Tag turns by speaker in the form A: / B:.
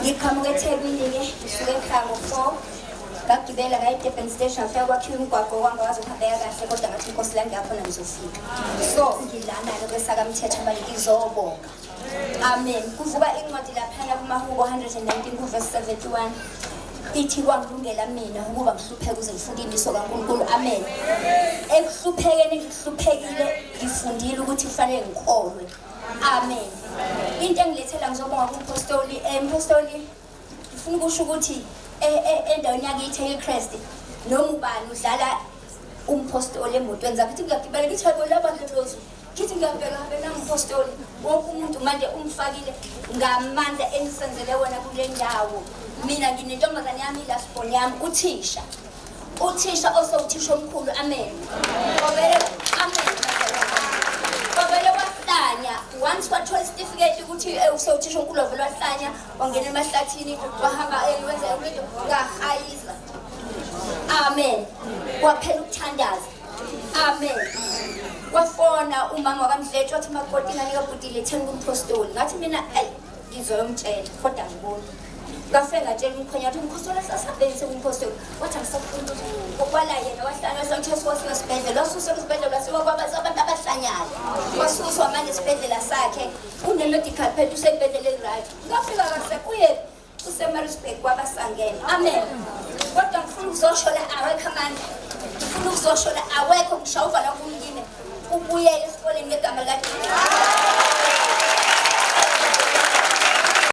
A: Ngiqhamuka eThekwini-ke, ngisuke ekhaya ngo-4, ngagibela ngaye eDurban Station, ngafika kwakhiwa umgwaqo wangakwazi ukuhambeka kahle, kodwa ngathi inkosi la ngiyakhona ngizofika. So ngilana-ke kwesakamthetho manje ngizobonga. Amen. Kuvuka incwadi laphana kumaHubo 119 kuvesi 71 ithi kwangilungela mina ukuba ngihlupheke ukuze ngifunde imiso kaNkulunkulu. Amen. Ekuhluphekeni ngihluphekile ngifundile ukuthi kufanele ngikholwe. Amen. Into engilethela ngizobonga kumpostoli, mpostoli ngifuna ukusho ukuthi endaweni yakithi eHillcrest noma ubani udlala umpostoli emotweni zakhe uthi ngiyagibela ngithi hayibo laba lolozu ngithi ngiyabheka habe nangumpostoli wonke umuntu manje umfakile ngamandla enisenzele wona kule ndawo. Mina nginentombazane yami ilasibhoni yami uthisha uthisha osewuthisha omkhulu. Amen. Wavele, amen, wavele wahlanya once wathola isitifiketi ukuthi usewuthisha omkhulu, wavele wahlanya wangena emahlathini wahamba wenza yonke into ngahayiza. Amen. Kwaphela ukuthandaza. Amen. Kwafona umama wakamdletshe wathi makoti ingane kabhuti letheni kumphostoli. Ngathi mina eyi ngizoyomtshela kodwa ngiboni. Ngafike ngatshela umkhwenya wathi umphostoli asasabhekise kumphostoli. Wathi angisafuni ukuthi kwala yena wahlala wahlala wafika esibhedlela wasuswa esibhedlela wasiwa kwabantu abahlanyayo. Wasuswa manje esibhedlela sakhe une-medical pad useyibhedlela eli-right. Ngafika kahle kuye useMaritzburg kwabasangene. Amen. Kodwa ngifuna ukuzosho la awekho amandla. Ngifuna ukuzosho la awekho ngishaya uvala kumkime. Ubuyele esikoleni ngegama likaJesu.